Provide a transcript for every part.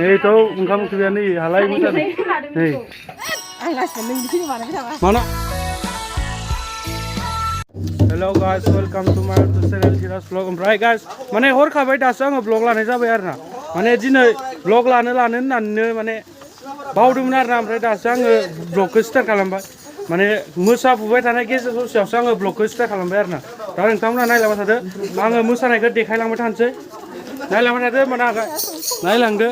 Nih tuh engkau kalian nih halai macam nih. Mana? Hello guys, welcome to my channel Hiras Vlog. Right guys, mana hor kabar dasar nge vlog lane sabar na. Mana jine vlog lane nanne mana bau dum na amrai dasar nge vlog start kalambai. Mana musa bubai tanah geser sosial sang nge vlog start kalambai na. Karena engkau na naik lama saja, angge musa naik ke dekai lama tanse. Naik lama saja mana agak naik langde.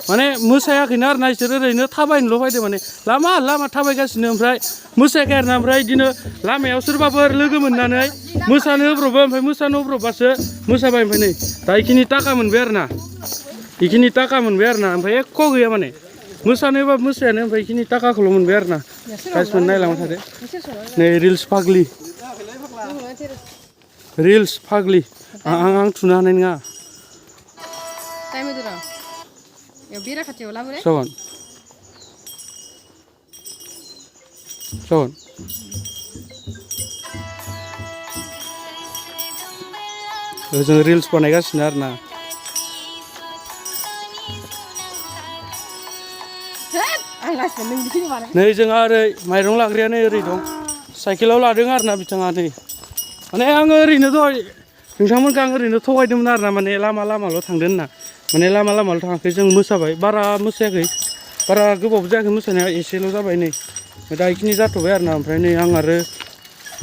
Mana musaya kinar naik cerita ini thabai nlopai deh mana lama thabai kasih omprai musaya karena omprai dino lama ya surba ber logo menanai musa no proba omprai musa no proba se musa bai omprai nih tai kini taka menberna ikini taka menberna omprai kok ya mana musa no bab musa nih omprai kini taka kalau menberna kasih menai lama saja nih reels pagli ang tuna nih nggak Ya bira kacau lah boleh. Sogon. जों reels बानायगासिनो आरोना नै जोंहा ओरै माइरं लाग्राया नै ओरै दं साइकेलाव लादों आरोना बिथाङा नै माने आङो ओरैनो दहाय नोंथांमोनखौ आं ओरैनो थगायदोंमोन आरोना माने लामाल' थांदों होनना माने लामाल' थाङाखै जों मोसाबाय बारा मोसायाखै बारा गोबावबो जायाखै मोसानाया एसेल' जाबाय नै दा इखिनि जाथ'बाय आरोना ओमफ्राय नै आं आरो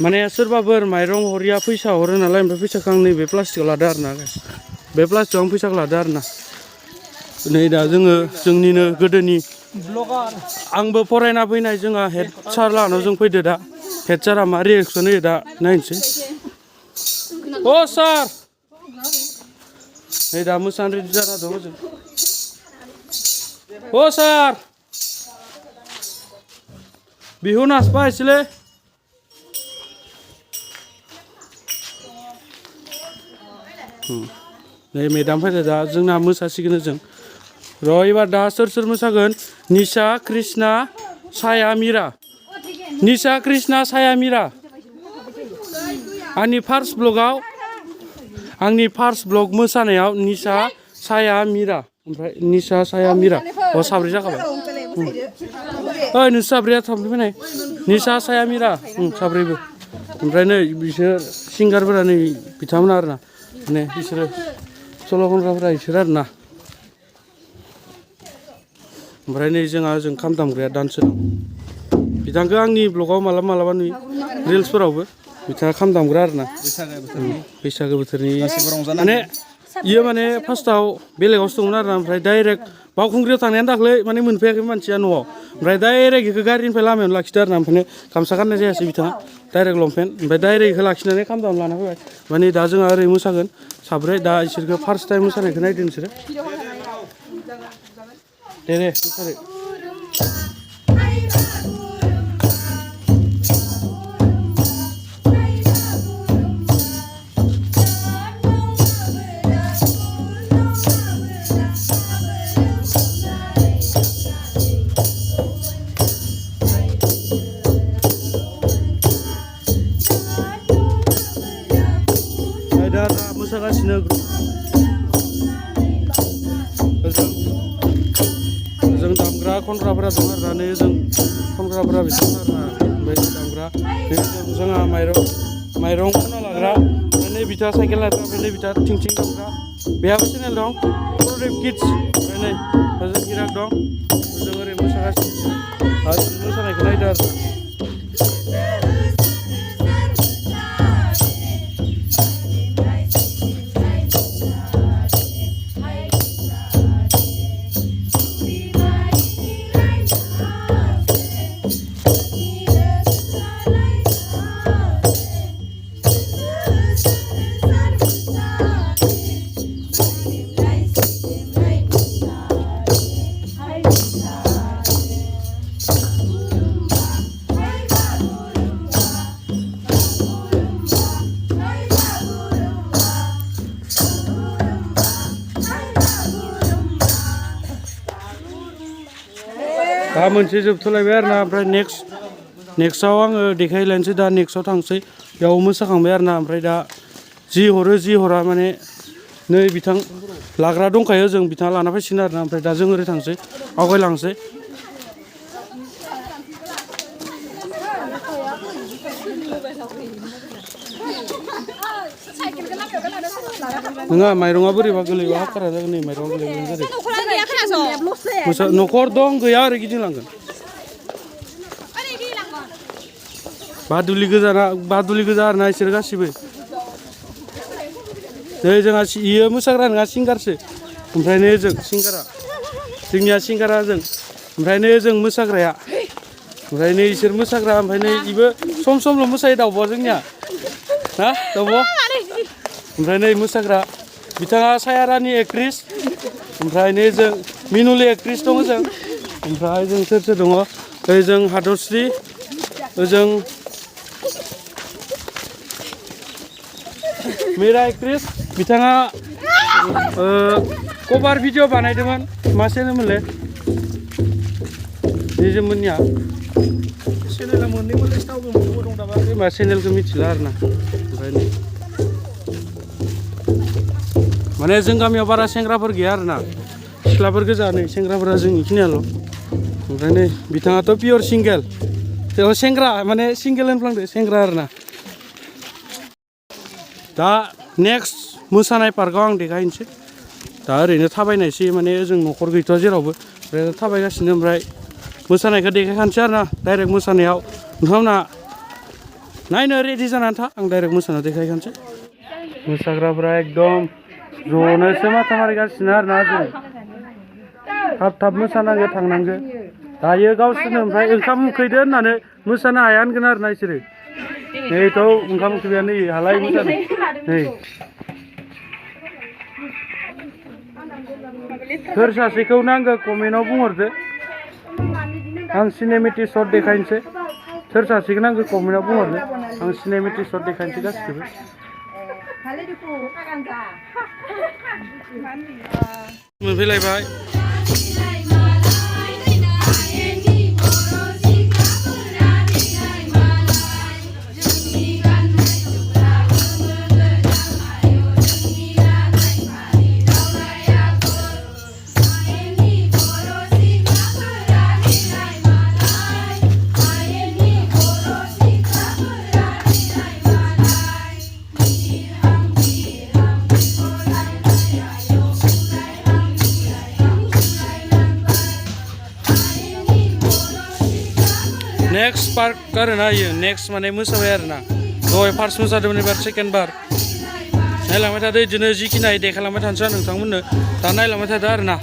माने सोरबाफोर माइरं हरिया फैसा हरो नालाय ओमफ्राय फैसाखौ आं नैबे प्लास्टिकआव लादो आरोना बे प्लास्टिकआव आं फैसाखौ लादो आरोना नै दा जोङो जोंनिनो गोदोनि ब्लगार आंबो फरायना फैनाय जोंहा हेड सार लाहानाव जों फैदो दा हेड सारा मा रिएक्सन होयो दा नायनोसै अ सार नै दा मोसानो रेडि जाना दं जों अ सार बिहु नाचबा एसेलै नै मेदाम फैदो दा जोंना मोसासिगोन जों र' एबार दा सोर मोसागोन निशा कृष्णा साया मिरा निशा कृष्णा साया मिरा आंनि फार्स्ट ब्लग मोसानायाव निशा साया मिरा ओमफ्राय निशा साया मिरा अ साब्रै जाखाबाय ओइ नोंसोर साब्रैया थांबाय फैनाय निशा साया मिरा साब्रैबो ओमफ्राय नै बिसोर सिंगारफोरा नै बिथांमोना आरोना माने बिसोरो सल' खनग्राफोरा बिसोर आरोना ओमफ्राय नै जों खाम दामग्राया दान्स बिथांखौ आंनि ब्लगाव मालाबा नुयो रिल्सफोरावबो बिथाङा खाम दामग्रा आरोना बैसागो बोथोरनि माने इयो माने फार्स्टआव बेलेगावसो दंमोन आरोना ओमफ्राय डाइरेक्ट बावखुंग्रियाव थांनायानो दाख्लै माने मोनफैयाखै मानसिया न'आव ओमफ्राय डाइरेक्ट बेखौ गारिनिफ्राय लामायावनो लाखिदो आरोना ओमफ्राय गामसा गाननाय जायासै बिथाङा डाइरेक्ट लंपेन्ट ओमफ्राय डाइरेक्ट बेखौ लाखिनानै खाम दाम लाना फैबाय माने दा जोंहा ओरै मोसागोन साब्रै दा इसोरखौ फार्स्ट टाइम मोसानायखौ नायदो नोंसोरो दे मोसादो मोसागासिनो जों दामग्रा खनग्राफोरा दं आरोना नै जों खनग्राफोरा बिसोर आरोना ओमफ्राय दामग्रा जोंहा माइरं खना लाग्रा नै बिथा साइकेल लाग्रा ओमफ्राय नै बिथा थिं दामग्रा बेहाबो चेनेल दं प्रदिप किड्स ओमफ्राय नै जों गिराक दं जों ओरै मोसागासिनो आरो मोसानायखौ नायदो आरोना दा मोनसे जोबथ'लायबाय आरोना ओमफ्राय नेक्स्टआव आङो देखायलायनोसै दा नेक्स्टआव थांसै बेयाव मोसाखांबाय आरोना ओमफ्राय दा जि हरा माने नै बिथां लाग्रा दंखायो जों बिथाङा लाना फैसिगोन आरोना ओमफ्राय दा जों ओरै थांसै आवगायलांसै नङा माइरङा बोरैबा गोलैबा हाखारा जागोन नै माइरङा गोलैगोन जेरै न'खर दं गैया ओरै गिदिंलांगोन बादुलि गोजा आरोना इसोर गासिबो नै जोंहा इयो मोसाग्रा नङा सिंगारसो ओमफ्राय नै जों सिंगारा जोंनिया सिंगारा जों ओमफ्राय नै जों मोसाग्राया ओमफ्राय नै इसोर मोसाग्रा ओमफ्राय नै इबो सम समल' मोसायो दाउब'आ जोंनिया ना दाउब' ओमफ्राय नै मोसाग्रा बिथाङा सायारानि एक्ट्रिस ओमफ्राय नै जों मिनुलि एक्ट्रिस दङ जों ओमफ्राय जों सोर सोर दङ ओरै जों हादरस्रि ओजों मेरा एक्ट्रिस बिथाङा कभार भिडिअ बानायदोंमोन मा चेनेलमोनलै निजोममोननिया चेनेला मोननै मोननै स्टावबो दं दाबा मा चेनेलखौ मिथिला आरोना ओमफ्राय नै माने जों गामियाव बारा सेंग्राफोर गैया आरोना सिख्लाफोर गोजा नै सेंग्राफोरा जों इखिनियाल' ओमफ्राय नै बिथाङाथ' पियर सिंगेल थेव सेंग्रा माने सिंगेल होनफ्लांदो सेंग्रा आरोना दा नेक्स्ट मोसानाय पार्कआव आं देखायनोसै दा ओरैनो थाबायनायसै माने जों न'खर गैथ'आ जेरावबो ओमफ्राय थाबायगासिनो ओमफ्राय मोसानायखौ देखायखानोसै आरोना डाइरेक्ट मोसानायाव नोंथांमोना नायनो रेडि जानानै था आं डाइरेक्ट मोसानायाव देखायखानोसै मोसाग्राफ्रा एकदम ज'नोसो माथा मारिगासिनो आरोना जों थाब थाब मोसानांगो थांनांगो दायो गावसोरनो ओमफ्राय ओंखाम उखैदो होननानै मोसानो हाया होनगोन आरोना इसोरो नैथ' ओंखाम उखैबाया नै हालाय मोसानो नै सोर सासेखौ नांगौ कमेन्टआव बुंहरदो आं सिनेमेटिक शट देखायनोसै सोर सासेखौ नांगौ कमेन्टआव बुंहरदो आं सिनेमेटिक शट देखायनोसै गासिखौबो मोनफैलायबाय नेक्स्ट पार्क आरोना इयो नेक्स्ट माने मोसाबाय आरोना दहाय फार्स्ट मोसादोंमोन एबार सेकेन्ड बार नायलांबाय थादो बिदिनो जिखिनि हायो देखायलांबाय थानोसै आं नोंथांमोननो दा नायलांबाय थादो आरोना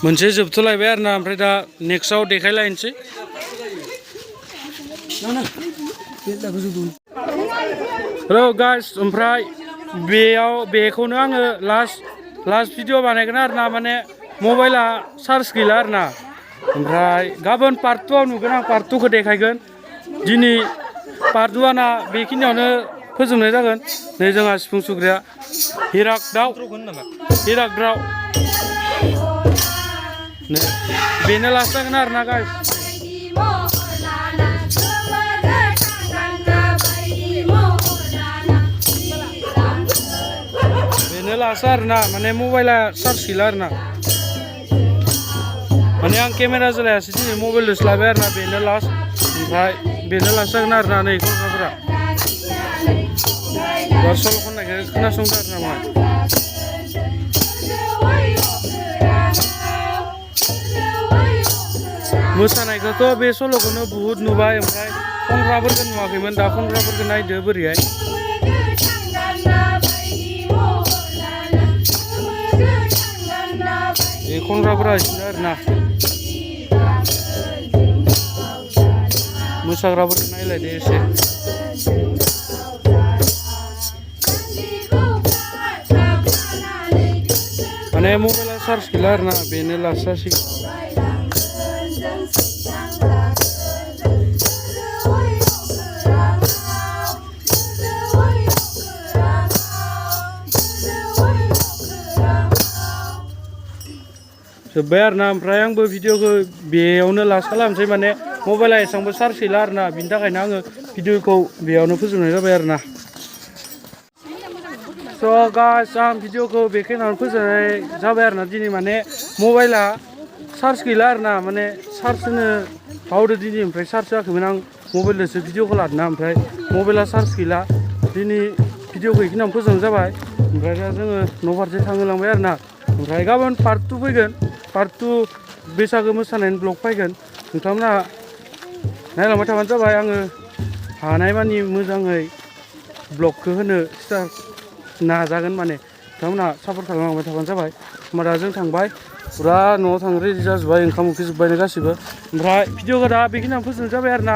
मोनसे जोबथ'लायबाय आरोना ओमफ्राय दा नेक्स्टआव देखायलायनोसै हेलौ गाइस ओमफ्राय बेखौनो आङो लास्ट भिडिअ बानायगोन आरोना माने मबाइला चार्ज गैला आरोना ओमफ्राय गाबोन पार्ट 2आव नुगोन आं पार्ट 2खौ देखायगोन दिनै पार्ट 1आ बेखिनियावनो फोजोबनाय जागोन नै जोंहा सिफुं सुग्राया हिराक दाउ बेनो लास्ट जागोन आरोना गाइस बेनो लास्ट आरोना माने मबाइला चार्ज गैला आरोना माने आं केमेरा जलायासै दिनै मबाइलजोंसो लाबाय आरोना बेनो लास्ट ओमफ्राय बेनो लास्ट जागोन आरोना नै गथ'फोरा सल' खननायखौ खोनासंदो आरोना मा मोसानायखौथ' बे सल'खौनो बुहुद नुबाय ओमफ्राय खनग्राफोरखौ नुवाखैमोन दा खनग्राफोरखौ नायदो बोरैहाय बे खनग्राफोरा बिदिनो आरोना मोसाग्राफोरखौ नायलायदो एसे माने मबाइला चार्ज गैला आरोना बेनो लास्ट जासिगोन जोब्बाय आरो ना ओमफ्राय आंबो भिडिअखौ बेयावनो लास्ट खालामसै माने मबाइला एसेबांबो चार्ज गैला आरो ना बिनि थाखायनो आङो भिडिअखौ बेयावनो फोजोबनाय जाबाय आरो ना स' गाइस आं भिडिअखौ बेखिनियावनो फोजोबनाय जाबाय आरो ना दिनै माने मबाइला चार्ज गैला आरो ना माने चार्ज होनो बावदो दिनै ओमफ्राय चार्ज होआखैमोन आं मबाइलजोंसो भिडिअखौ लादोंना ओमफ्राय मबाइला चार्ज गैला दिनै भिडिअखौ बेखिनियावनो फोजोबनाय जाबाय ओमफ्राय दा जोङो न' फारसे थांहोलांबाय आरो ना ओमफ्राय गाबोन पार्ट 2 फैगोन पार्ट 2 बैसागो मोसानायनि ब्लग फैगोन नोंथांमोनहा नायलांबाय थाबानो जाबाय आङो हानायमानि मोजाङै ब्लगखौ होनो नाजागोन माने नोंथांमोनहा सापर्ट खालामलांबाय थाबानो जाबाय होमबा दा जों थांबाय फुरा न'आव थांनो रेडि जाजोब्बाय ओंखाम उखैजोब्बाय गासिबो ओमफ्राय भिडिअखौ दा बेखिनियावनो फोजोबनाय जाबाय आरो ना